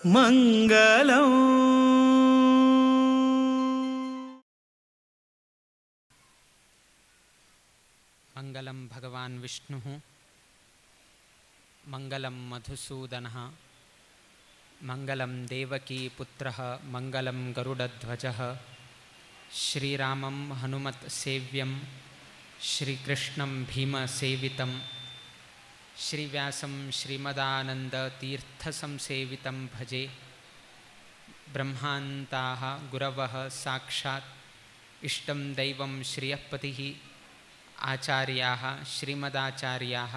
मङ्गलम्। मंगलं भगवान विष्णुः, मंगलं मधुसूदनः, मंगलं देवकी पुत्रः, मंगलं गरुडध्वजः, श्रीरामं हनुमत् सेव्यं, श्रीकृष्णं भीमसेवितं, श्रीव्यासं श्रीमदानन्दतीर्थसंसेवितं भजे। ब्रह्मान्ताः गुरवः साक्षात् इष्टं दैवं श्रियःपतिः, आचार्याः श्रीमदाचार्याः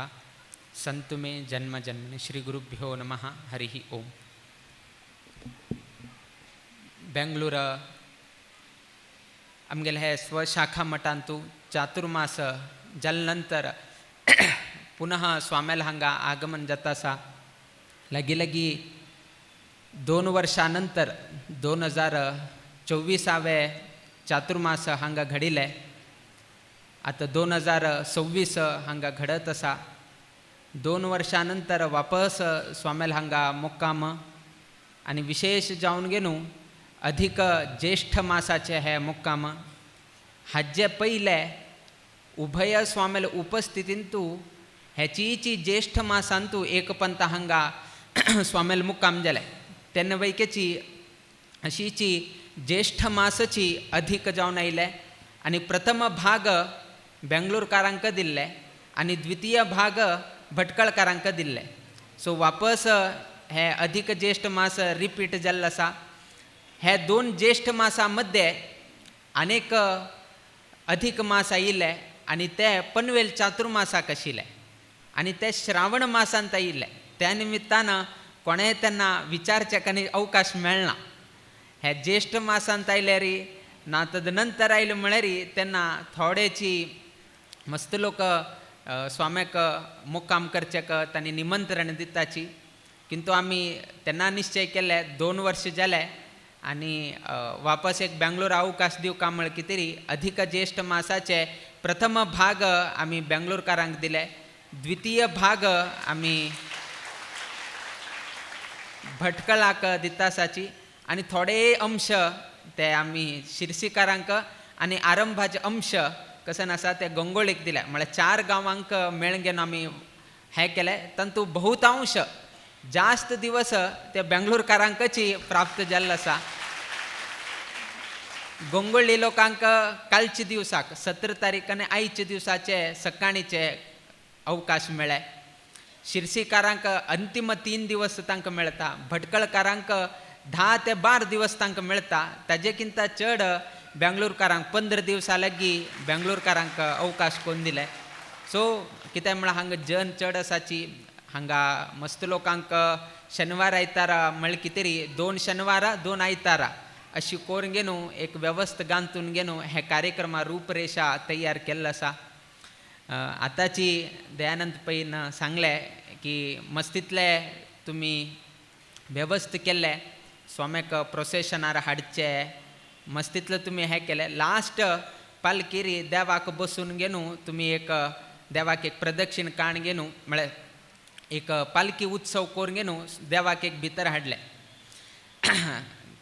सन्तु मे जन्म जन्मनि। श्री गुरुभ्यो नमः। हरिः ओम। बेंगलूर आमगेले हे स्वशाखा मठांतु चातुर्मास जाले नंतर पुनः स्वाम्याल हांगा आगमन जाता आसा। लागीं लागीं 2 वर्षां नंतर 2024 चातुर्मास हांगा घडिल्लें, आतां 2026 हांगा घडत आसा। 2 वर्षां नंतर वापस स्वाम्याल हांगा मुक्काम आनी विशेष जावन घेवन अधिक ज्येष्ठ मासाचे हे मुक्काम। हाजे पयले उभय स्वाम्याल उपस्थितींतू हेचीची ज्येष्ठ मासांतू एक पंत हांगा स्वाम्याल मुक्काम जाले। तेन्ना वैकेची अशीची ज्येष्ठ मासची अधिक जावन आयले आनी प्रथम भाग बेंगलोरकारांक दिल्ले आनी द्वितीय भाग भटकळकारांक दिल्ले। सो वापस हे अधिक ज्येष्ठ मास रिपीट जाल्लो आसा। हे 2 ज्येष्ठ मासा मध्ये अनेक अधिक मास आयिल्ले आनी ते पनवेल चातुर्मासाक आशिल्ले आनी ते श्रावण मासांत आयिल्ले। त्या निमित्तान कोणें तेन्ना विचारचें आनी अवकाश मेळना। हे ज्येष्ठ मासांत आयल्यार ना तद नंतर आयले म्हळ्यार तेन्ना थोडेची मस्त लोक स्वाम्याक मुक्काम करचेक तांणी निमंत्रण दिताची, किंतु आमी तेन्ना निश्चय केले 2 वर्ष जाले आनी वापस एक बेंगलोर अवकाश दिवका म्हळ कितें अधिक ज्येष्ठ मासाचे प्रथम भाग आमी बेंगलोरकारांक दिले, द्वितीय भाग आमी भटकळाक दिता आसाची आनी थोडे अंश ते आमी शिरसीकारांक आनी आरंभाचे अंश कशें आसा ते गंगोळीक दिले। म्हळ्यार 4 गांवांक मेळून घेवन आमी हें केलें। तातूंत बहुतांश जास्त दिवस ते बेंगलोरकारांकची प्राप्त जाल्लो आसा। गंगोळी लोकांक कालच्या दिवसाक 17 तारीख आनी आयच्या दिवसाचे सकाळीचे अवकाश मेळ्ळे। शिरसीकारांक अंतिम 3 दिवस तांकां मेळटा, भटकळकारांक 10 ते 12 दिवस तांकां मेळटा। ताजे किंता चड बेंगलोरकारांक 15 दिवसां लागीं बेंगलोरकारांक अवकाश कोन्न दिले। सो कितें म्हळ्यार हांगा जन चड आसाची, हांगा मस्त लोकांक शनिवार आयतारा म्हळ्यार कितें री 2 शनिवारा 2 आयतारा अशी करून घेवन एक वेवस्था गांतून घेवन हे कार्यक्रमा रूपरेशा तयार केल्लो आसा। आतांची दयानंद पैन सांगलें की मस्तींतले तुमी वेवस्था केल्ले स्वाम्याक प्रोसेशनार हाडचे, मस्तींतले तुमी हें केलें, लास्ट पालकिरी देवाक बसून घेवन तुमी एक देवाक एक प्रदक्षिण काण घेवन म्हळ्यार एक पालकी उत्सव करून घेवन देवाक एक भितर हाडलें।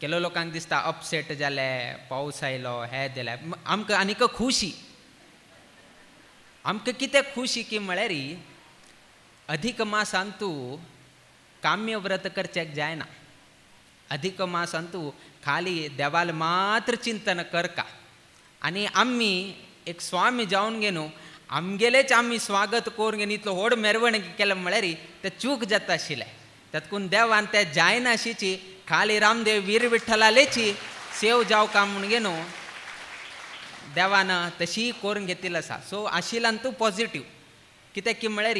केलो लोकांक दिसता अपसेट जाले, पावस आयलो, हें जालें, आमकां आनीक खुशी, आमकां कितें खुशी की म्हळ्यार अधिक मासांतू काम्यव्रत करचें जायना, अधिक मासांतू खाली देवाल मात्र चिंतन करका आनी आमी एक स्वामी जावन घेवन आमगेलेच आमी स्वागत करून घेवन इतलो व्हड मेरवणीक केलें म्हळ्यार तें चूक जाता आशिल्लें। तातूंत देवान तें जायना अशीची खाली रामदेव वीर विठ्ठलालेची सेव जावका म्हूण घेवन देवान तशी करून घेतिल्ली आसा। सो आशिल्ल्यान तूं पॉजिटीव कित्याक की म्हळ्यार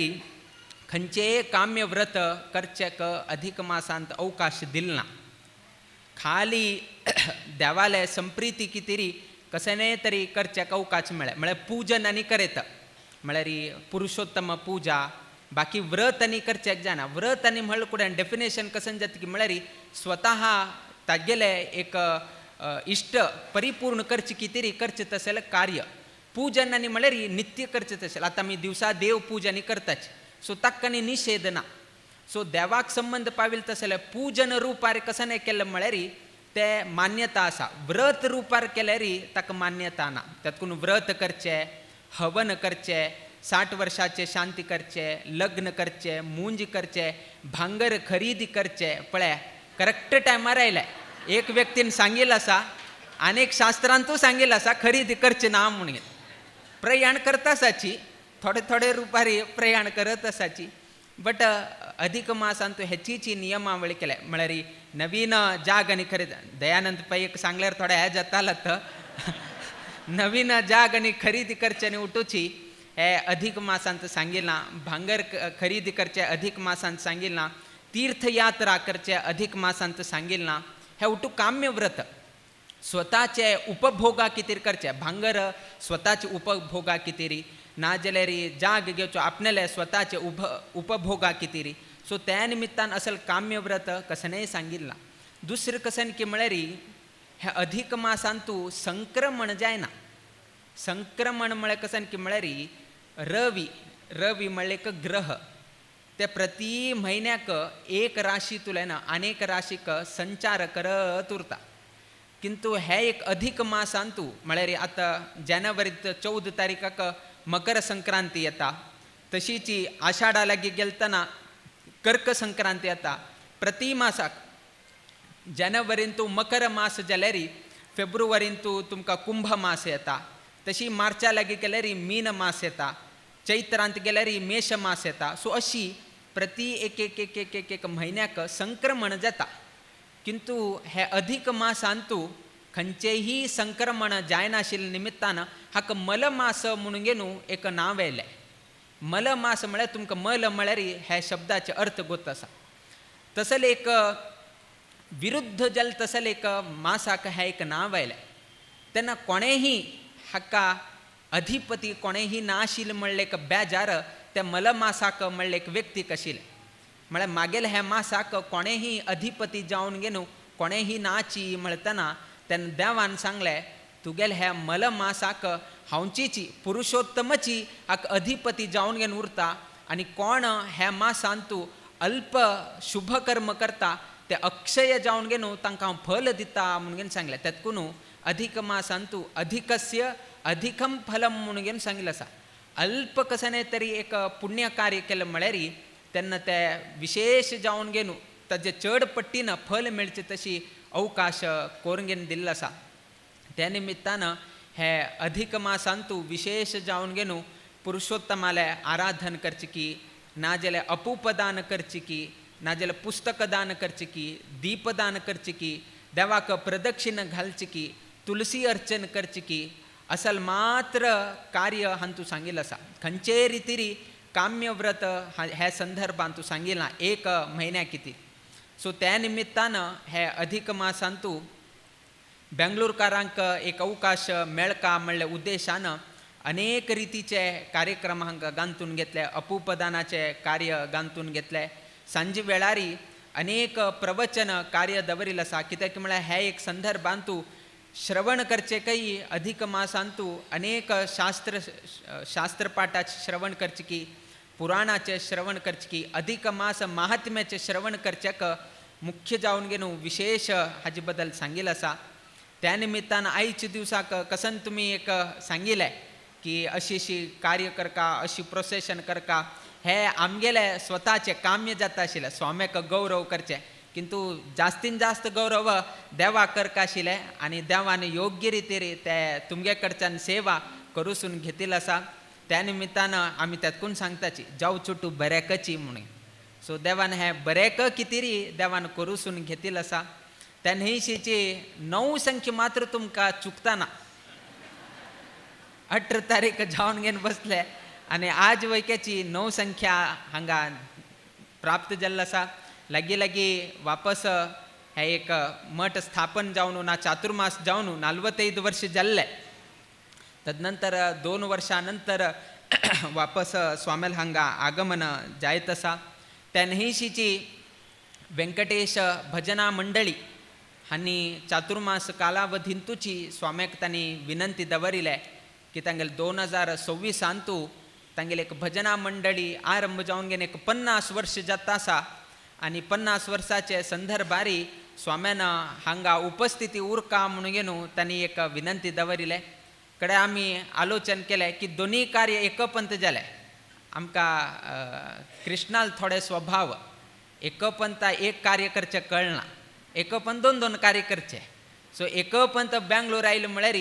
खंयचेय काम्य व्रत करचेक अधिक मासांत अवकाश दिलना, खाली देवाले संप्रीती कितें कशें तरी करचेक अवकाश मेळ्ळे, म्हळ्यार पूजन आनी करयता म्हळ्यार पुरुषोत्तम पूजा, बाकी व्रत आनी करचेक जायना। व्रत आनी म्हणल्यार कुडें डेफिनेशन कशें जाता की म्हळ्यार स्वतः तागेले एक इश्ट परिपूर्ण करचें कितें करचें तशें कार्य। पूजन आनी म्हळ्यार नित्य करचें तशें आतां आमी दिवसा देव पूजा आनी करताच, सो ताका आनी निशेध ना। सो देवाक संबंद पाविल तशें जाल्यार पूजन रुपार कशें केलें म्हळ्यार ते मान्यता आसा. व्रत रुपार केल्यार ताका मान्यता ना. तातूंत व्रत करचें, हवन करचें, 60 वर्साचे शांती करचें, लग्न करचें, मुंज करचें, भांगर खरेदी करचें. पळय करेक्ट टायमार आयलें. एक व्यक्तीन सांगिल्लें आसा आनी एक शास्त्रांतूय सांगिल्लें आसा खरेदी करचें ना म्हणून. प्रयाण करता आसाची, थोडे थोडे रुपारी प्रयाण करत आसाची, बट अधिक मासांत हेचीची नियमावळी केल्या. म्हळ्यार नवीन जाग आनी खरेदी, दयानंद पै एक सांगल्यार थोडे हें जातालें. नवीन जाग आनी खरेदी करचें आनी उठुची हे अधिक मासांत सांगिलां, भांगर खरेदी करचें अधिक मासांत सांगिलां, तीर्थयात्रा करचें अधिक मासांत सांगिलां. हे उठू काम्य व्रत स्वताचे उपभोगा खातीर करचें. भांगर स्वताचे उपभोगा खातीर, नाजाल्यार जाग घेवचो आपणाले स्वताचे उपभोगा खातीर. सो त्या निमित्तान असल काम्यव्रत कसनेय सांगिल्लां. दुसरें कशें की म्हळ्यार हे अधिक मासांतू संक्रमण जायना. संक्रमण म्हळ्यार कशें की म्हळ्यार रवी, रवी म्हळ्यार एक ग्रह, ते प्रति म्हयन्याक एक राशींतल्यान अनेक राशीक संचार करत उरता. किंतु हे एक अधिक मासांतू म्हळ्यार आतां जानेवारीत 14 तारीखाक मकर संक्रांती येता, तशीच आषाढा लागीं गेलतना कर्क संक्रांती येता. प्रति मासाक जानेवारींतू मकर मास जाल्यार फेब्रुवारींतू तुमकां कुंभ मास येता, तशी मार्चा लागीं गेल्यार मीन मास येता, चैत्रांत गेल्यार मेष मास येता. सो अशी प्रति एक एक एक एक एक एक म्हयन्याक संक्रमण जाता. किंतु हे अधिक मासांतू खंयचेंय संक्रमण जायनाशिल्ल्या निमित्तान हाका मलमास म्हणून घेवन एक नांव येयलें. मलमास म्हळ्यार तुमकां मल म्हळ्यार ह्या शब्दाचे अर्थ गोत आसा. तसलें एक विरुद्ध जालें तसलें एक मासाक हें एक नांव आयलें. तेन्ना कोणेंय हाका अधिपती कोणेंय नाशिल्लें म्हणलें एक बेजार त्या मलमासाक म्हणलें एक व्यक्तीक आशिल्लें. म्हळ्यार मागेले ह्या मासाक कोणेंय अधिपती जावन घेवन कोणेंय नाची म्हणतना तेन्ना देवान सांगलें तुगेले ह्या मलमासाक हांवचीची पुरुषोत्तमची हाका अधिपती जावन घेवन उरता आनी कोण ह्या मासांतू अल्प शुभकर्म करता ते अक्षय जावन घेवन तांकां हांव फल दिता म्हणून घेवन सांगलें. तेतकून अधिक मासांतू अधिकस्य अधिकम फलम म्हणून घेवन सांगिल्लें आसा. अल्प कशें तरी एक पुण्य कार्य केलें म्हळ्यार तेन्ना ते विशेश जावन घेवन ताजे चड पट्टीन फल मेळचें तशी अवकाश करून घेवन दिल्लो आसा. त्या निमित्तान हे अधिक मासांतू विशेश जावन घेवन पुरुषोत्तमाले आराधन करचें की, नाजाल्यार अपुपदान करचें की, नाजाल्यार पुस्तकदान करचें की, दीपदान करचें की, देवाक प्रदक्षिणा घालची की, तुलसी अर्चन करचें की, असल मात्र कार्य हांतू सांगिल्लें आसा. खंयचेय रितीरी काम्यव्रत ह्या संदर्भांत तूं सांगिलां एक म्हयन्या कितें. सो त्या निमित्तान हे अधिक मासांतू बेंगलोरकारांक एक अवकाश मेळका म्हणल्या उद्देशान अनेक रितीचे कार्यक्रम हांकां गांथून घेतले, अपुपदानाचे कार्य गांथून घेतले. सांजे वेळारी अनेक प्रवचन कार्य दवरिल्लें आसा. कित्याक म्हळ्यार हे एक संदर्भांतू श्रवण करचे कई अधिक मासांतू अनेक शास्त्रपाठाचे श्रवण करचे की, पुराणाचे श्रवण करचे की, अधिक मास महात्म्याचे श्रवण करच्याक मुख्य जावन घेवन विशेश हाजे बद्दल सांगिल्लें आसा. त्या निमित्तान आयच्या दिवसाक कसन तुमी एक सांगिल्लें की अशी अशी कार्य करका, अशी प्रोसेशन करका, हे आमगेले स्वताचे काम्य जाता आशिल्लें स्वाम्याक गौरव करचें, किंतु जास्तीन जास्त गौरव देवाक करका आशिल्लें आनी देवान योग्य रितीर ते तुमगे कडच्यान सेवा करूसून घेतिल्ली आसा. त्या निमित्तान आमी तेतकून सांगताची जावं चुटू बऱ्याकची म्हणून. सो देवान हें बरेक कितेरी देवान करूसून घेतिल्लें आसा. त्या न्हंयशीची 9 संख्या मात्र तुमकां चुकताना 18 तारीख जावन घेवन बसले आनी आज वैक्याची 9 संख्या हांगा प्राप्त जाल्लो आसा. लागीं लागीं वापस हे एक मठ स्थापन जावन ना चातुर्मास जावन 45 वर्ष जाल्ले. तदनंतर 2 वर्षां नंतर वापस स्वामेल हांगा आगमन जायत आसा. त्या न्हंयशीची वेंकटेश भजना मंडळी हांणी चातुर्मास कालावधींतूची स्वाम्याक तांणी विनंती दवरिले की तांगेले 2026 तांगेले एक भजना मंडळी आरंभ जावन घेवन एक 50 वर्ष जाता आसा. आनी 50 वर्साचे संदर्भारी स्वाम्यान हांगा उपस्थिती उरका म्हणून घेवन तांणी एक विनंती दवरिले कडे आमी आलोचन केलें की दोनी कार्य एकपंत जालें. आमकां कृष्णाल थोडे स्वभाव एकपंता एक कार्य करचें कळना, एकपंत दोन दोन कार्य करचे. सो एकपंत बेंगलोर आयले म्हळ्यार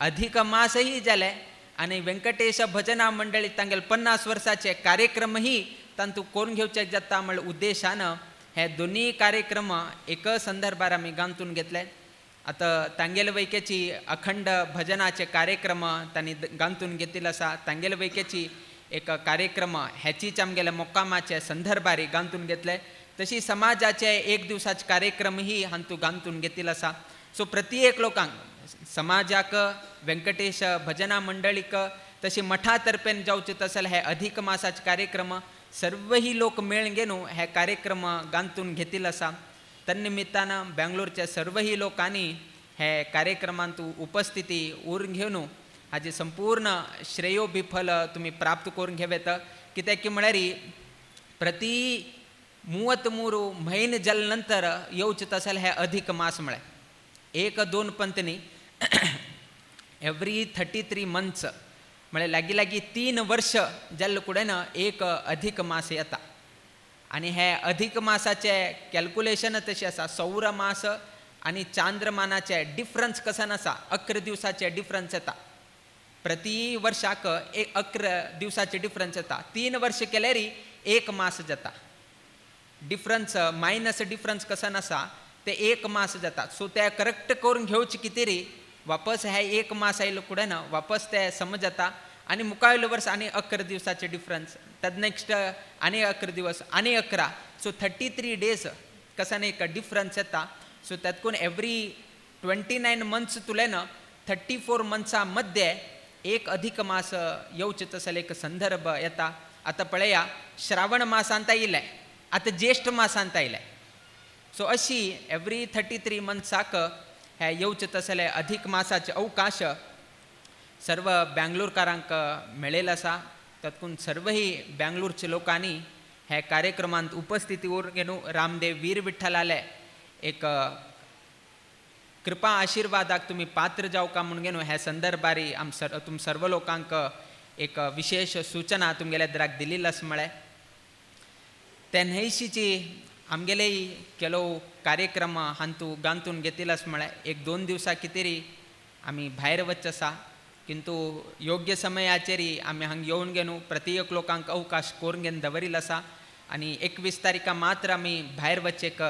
अधिक मासही जाले आनी वेंकटेश भजना मंडळी तांगेले 50 वर्साचे कार्यक्रमही तांतू करून घेवचे जाता म्हळ्या उद्देशान हे दोनी कार्यक्रम एक संदर्भार आमी गांतून घेतले. आतां तांगेले वैकेची अखंड भजनाचे कार्यक्रम तांणी गांतून घेतिल्लो आसा. तांगेले वैकेची एक कार्यक्रम ह्याचीच आमगेले मोक्कामाचे संदर्भारी गांतून घेतले. तशी समाजाचे एक दिवसाचे कार्यक्रमही हांतू गांतून घेतिल्लो आसा. सो प्रति एक लोकांक समाजाक वेंकटेश भजना मंडळीक तशी मठा तर्फेन जावचे तसले हे अधिक मासाचे कार्यक्रम सर्वही लोक मेळून घेवन हे कार्यक्रम गांतून घेतिल्लो आसा. तन्निमित्तान बेंगलोरच्या सर्वही लोकांनी हे कार्यक्रमांत उपस्थिती उरून घेवन हाजे संपूर्ण श्रेयोभिफल तुमी प्राप्त करून घेवेत. कित्याक की म्हळ्यार प्रति 33 म्हयने जाले नंतर येवचे तसले हे अधिक मास म्हळ्यार एक दोन पंत न्ही, एवरी 33 मंथ्स म्हळ्यार लागीं लागीं 3 वर्ष जाल्ले कडेन एक अधिक मास येता. आनी हे अधिक मासाचे कॅल्कुलेशन तशें आसा, सौर मास आनी चांद्रमानाचे डिफरन्स कसन आसा, 11 दिवसाचे डिफरन्स येता. प्रति वर्साक एक 11 दिवसाचे डिफरन्स येता. 3 वर्ष केल्यार एक मास जाता. डिफरन्स मायनस डिफरन्स कसन आसा ते एक मास जाता. सो ते करेक्ट करून घेवचे कितें रे वापस हे एक मास आयलो कडेन वापस ते समज जाता आनी मुखावयले वर्स आनी 11 दिवसाचे डिफरन्स, तद नेक्स्ट आनी 11 दिवस आनी 11, सो 33 डेज कसन एक डिफरन्स येता. सो तातूंत एवरी 29 मंथ्स तुल्यान 34 मंथ्सां मध्ये एक अधिक मास येवचे तसले एक संदर्भ येता. आतां पळया श्रावण मासांत आयिल्लें, आतां ज्येश्ठ मासांत आयलें. सो अशी एवरी 33 मंथ्साक हे येवचे तसले अधिक मासाचे अवकाश सर्व बेंगलोरकारांक मेळिल्लो आसा. तातूंत सर्वही बेंगलोरच्या लोकांनी हे कार्यक्रमांत उपस्थिती उरून घेवन रामदेव वीर विठ्ठलाले एक कृपा आशिर्वादाक तुमी पात्र जावका म्हणून घेवन ह्या संदर्भारी आम सर तुम सर्व लोकांक एक विशेष सूचना तुमगेल्या द्राक दिल्ली आसा. म्हळ्यार ते न्हयशीची आमगेलेय ಕೆಲವು कार्यक्रम हांतू गांतून घेतिल्लो आसा. म्हळ्यार 1-2 दिवसां कितें आमी भायर वच आसा, किंतु योग्य समयाचेर आमी हांगा येवन घेवन प्रति एक लोकांक अवकाश करून घेवन दवरिल्लो आसा. आनी 21 तारीखा मात्र आमी भायर वचचे एक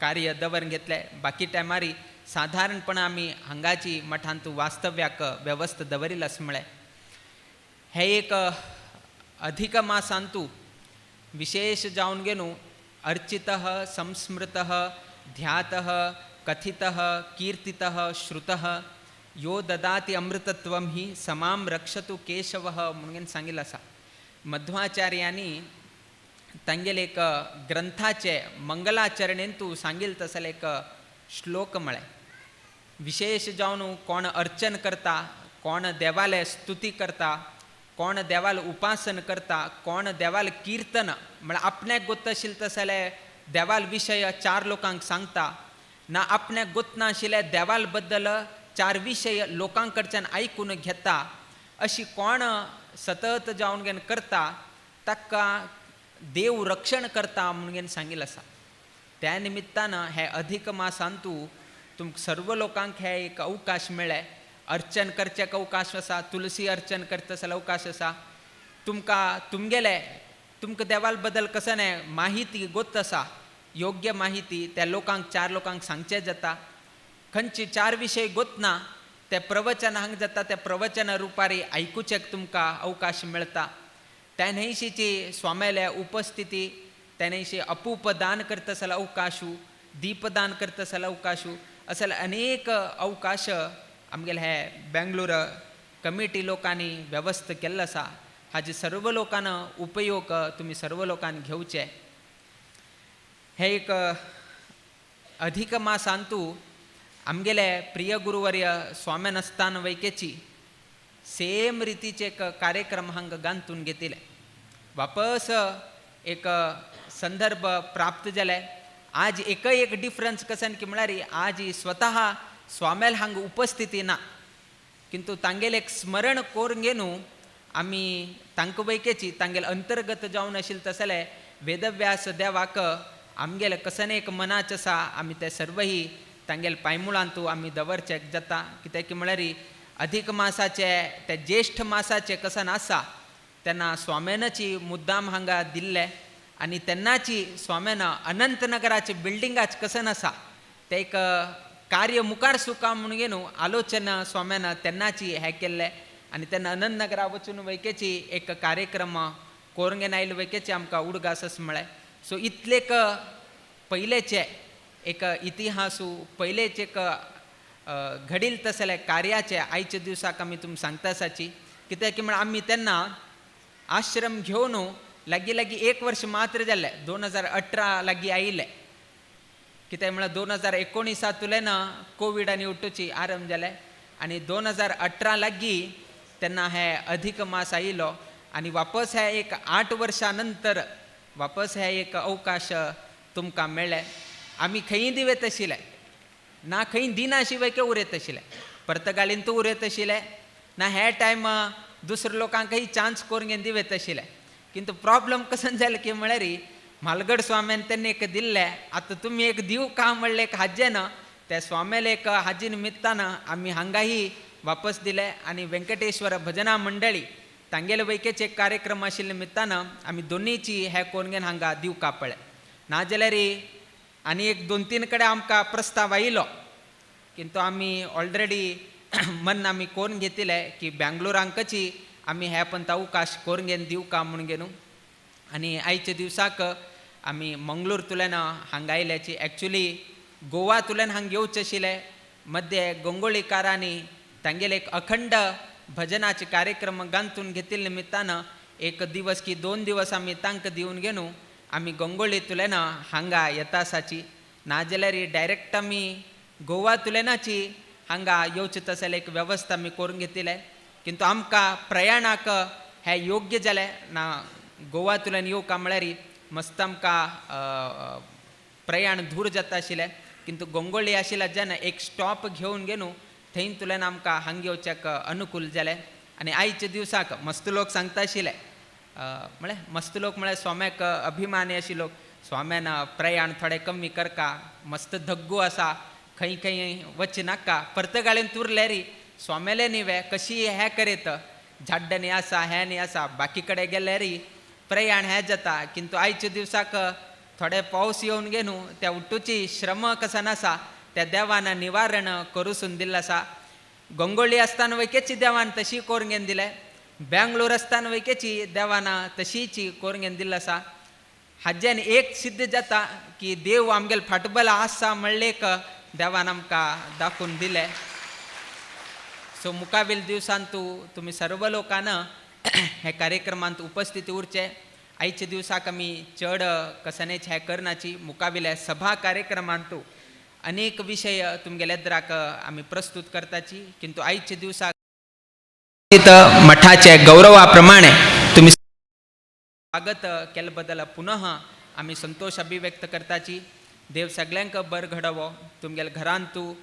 कार्य दवरून घेतलें. बाकी टायमारी साधारणपणान आमी हांगाची मठांत वास्तव्याक वेवस्था दवरिल्लो आसा. म्हळ्यार हे एक अधिक मासांतू विशेष जावन घेवन अर्चितः संस्मृतः ध्यातः कथितः कीर्तितः श्रुतः यो ददाति अमृतत्वं हि समां रक्षतु केशवः म्हणून सांगिल्लें आसा. मध्वाचार्यांनी तांगेले एक ग्रंथाचे मंगलाचरणेन तूं सांगिल्लें तसलें एक श्लोक म्हळें. विशेष जावन कोण अर्चन करता, कोण देवाले स्तुती करता, कोण देवाल उपासन करता, कोण देवाल किर्तन म्हळ्यार आपल्याक गोत्त आशिल्लें तसले देवाल विशय 4 लोकांक सांगता, ना आपल्याक गोत नाशिल्ले देवाल बद्दल 4 विशय लोकां कडच्यान आयकून घेता, अशी कोण सतत जावन घेवन करता ताका देव रक्षण करता म्हणून घेवन सांगिल्लें आसा. त्या निमित्तान हे अधिक मासांतू तुमकां सर्व लोकांक हे एक अवकाश मेळ्ळे. अर्चन करचेक अवकाश आसा, तुलसी अर्चन करता जाल्यार अवकाश आसा. तुमकां तुमगेले तुमकां देवाल बद्दल कसं न्हय माहिती गोत आसा, योग्य माहिती त्या लोकांक 4 लोकांक सांगचें जाता. खंयचे 4 विशय गोत ना ते प्रवचन हांगा जाता, त्या प्रवचन रुपारी आयकुचेक तुमकां अवकाश मेळटा. त्या न्हयशीची स्वाम्याल्या उपस्थिती, त्या न्हयशी अपूपदान करता जाल्यार अवकाशू, दीपदान करता जाल्यार अवकाशू, असले अनेक अवकाश आमगेले हे बेंगलोर कमिटी लोकांनी वेवस्था केल्लो आसा. हाजे सर्व लोकांना उपयोग तुमी सर्व लोकांनी घेवचे. हे एक अधिक मासांतू आमगेले प्रिय गुरुवर्य स्वाम्यानस्तान वैकेची सेम रितीचे एक कार्यक्रम हांगा गांतून घेतिले. वापस एक संदर्भ प्राप्त जाले. आज एकय एक डिफरन्स कसन की म्हळ्यार आज स्वतः स्वाम्याल हांगा उपस्थिती ना, किंतु तांगेले एक स्मरण करून घेवन आमी तांकां वैकेची तांगेले अंतर्गत जावन आशिल्लें तसले वेदव्यास देवाक आमगेले कसन एक मनाच आसा आमी ते सर्वही तांगेले पांयमुळांतू आमी दवरचे जाता. कित्याक की म्हळ्यार अधिक मासाचे ते ज्येष्ठ मासाचे कसन आसा तेन्ना स्वाम्यानची मुद्दाम हांगा दिल्ले आनी तेन्नाची स्वाम्यान अनंतनगराचे बिल्डिंगाच कसन आसा ते एक कार्य मुखार सुका म्हणून घेवन आलोचना स्वाम्यान तेन्नाची हें केल्लें आनी तेन्ना अनंतनगरा वचून वैकेची एक कार्यक्रम करून घेवन आयले वैकेची आमकां उडगास म्हळें. सो इतलेक पयलेचे एक इतिहासू पयलेच एक घडील तसले कार्याचे आयच्या दिवसाक आमी तुमकां सांगता आसाची. कित्याक की म्हळ्यार आमी तेन्ना आश्रम घेवन लागीं लागीं एक वर्स मात्र जाल्लें, 2018 लागीं आयिल्लें. कित्याक म्हळ्यार 2019 कोवीड आनी उठुची आरंभ जालें आनी 2018 लागीं तेन्ना हे अधिक मास आयिल्लो आनी वापस हे एक 8 वर्सां नंतर वापस हे एक अवकाश तुमकां मेळ्ळें. आमी खंयी दिवेत आशिल्ले ना, खंय दिनाशिवाय के उरयत आशिल्ले, पर्तगालीन तूं उरयत आशिल्ले ना, हे टायम दुसऱ्या लोकांकय चान्स करून घेवन दिवेत आशिल्ले. किंतु प्रॉब्लम कसन जालें की म्हळ्यार म्हालगड स्वाम्यान तेन्ना एक दिल्लें, आतां तुमी एक दिव का म्हणलें एक हाजें ना, त्या स्वाम्याले एक हाजी निमित्तान आमी हांगाही वापस दिले आनी वेंकटेश्वर भजना मंडळी तांगेले वैकेचे एक कार्यक्रम आशिल्ले निमित्तान आमी दोनीची हे करून घेवन हांगा दिवका पळय. नाजाल्यार आनी एक 2-3 कडेन आमकां प्रस्ताव आयलो, किंतु आमी ऑलरेडी मन आमी करून घेतिल्लें की बँगलोरांकची आमी हे पण अवकाश करून घेवन दिवका म्हणून घेवन आनी आयच्या दिवसाक आमी मंगळूर तुल्यान हांगा आयल्याची. एक्चुली गोवा तुल्यान हांगा येवचें आशिल्लें, मध्य गंगोळीकारांनी तांगेले एक अखंड भजनाचे कार्यक्रम गांथून घेतिल्ले निमित्तान एक दिवस की 2 दिवस आमी तांकां दिवन घेवन आमी गंगोळी तुल्यान हांगा येता आसाची. नाजाल्यार डायरेक्ट आमी गोवा तुल्यानाची हांगा येवचें तसले एक वेवस्था आमी करून घेतिल्ले, किंतु आमकां प्रयाणाक हें योग्य जालें ना. गोवा तुल्यान येवका म्हळ्यार मस्त आमकां प्रयाण दूर जाता आशिल्लें, किंतु गंगोळी आशिल्ल्या जेन्ना एक स्टॉप घेवन घेवन थंय तुल्यान आमकां हांगा येवच्याक अनुकूल जालें. आनी आयच्या दिवसाक मस्त लोक सांगता आशिल्ले, म्हळ्यार मस्त लोक म्हळ्यार स्वाम्याक अभिमानी अशी लोक, स्वाम्यान प्रयाण थोडें कमी करका, मस्त धग्गू आसा, खंय खंय वच नाका, पर्तगाळीन तुरले री स्वाम्याले न्ही वे कशी हें करीत झाड्डांनी आसा हें न्ही आसा, बाकी कडेन गेले री प्रयाण हें जाता. किंतु आयच्या दिवसाक थोडे पावस येवन घेवन त्या उट्टूची श्रम कसन आसा त्या देवान निवारण करूसून दिल्लें आसा. गंगोळी आसतना वैकेची देवान तशी करून घेवन दिलें, बँगलोर आसतना वैकेची देवान तशीची करून घेवन दिल्लें आसा. हाज्यान एक सिद्ध जाता की देव आमगेले फाटबल आसा म्हणलें देवान आमकां दाखोवन दिलें. सो मुखावेल दिवसांतू तुमी सर्व लोकांना हे कार्यक्रमांत उपस्थित उरचे. आयच्या दिवसाक आमी चड कसनेच हें करनाची. मुखावेल्या सभा कार्यक्रमांतू अनेक विशय तुमगेल्या द्राक आमी प्रस्तुत करताची, किंतु आयच्या दिवसाक मठाचे गौरवा प्रमाणे तुमी स्वागत केले बद्दल पुनः आमी संतोष अभिव्यक्त करताची. देव सगळ्यांक बर घडोवो, तुमगेल्या घरांतू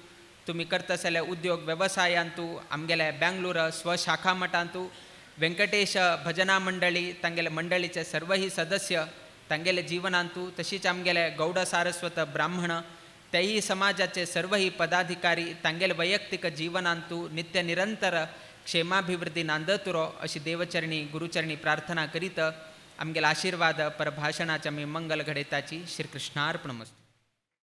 तुमी करता जाल्यार उद्योग वेवसायांतू, आमगेल्या बँगलोर स्वशाखा मठांतू वेंकटेश भजना मंडळी तांगेले मंडळीचे सर्वही सदस्य तांगेले जीवनांतू, तशीच आमगेले गौड सारस्वत ब्राह्मण तेही समाजाचे सर्वही पदाधिकारी तांगेले वैयक्तिक जीवनांतू नित्य निरंतर क्षेमाभिवृद्धी नांदतुरो अशी देवचरणी गुरुचरणी प्रार्थना करीत आमगेले आशीर्वाद परभाषणाचे आमी मंगल घडयताची. श्रीकृष्णार्पणमस्तु.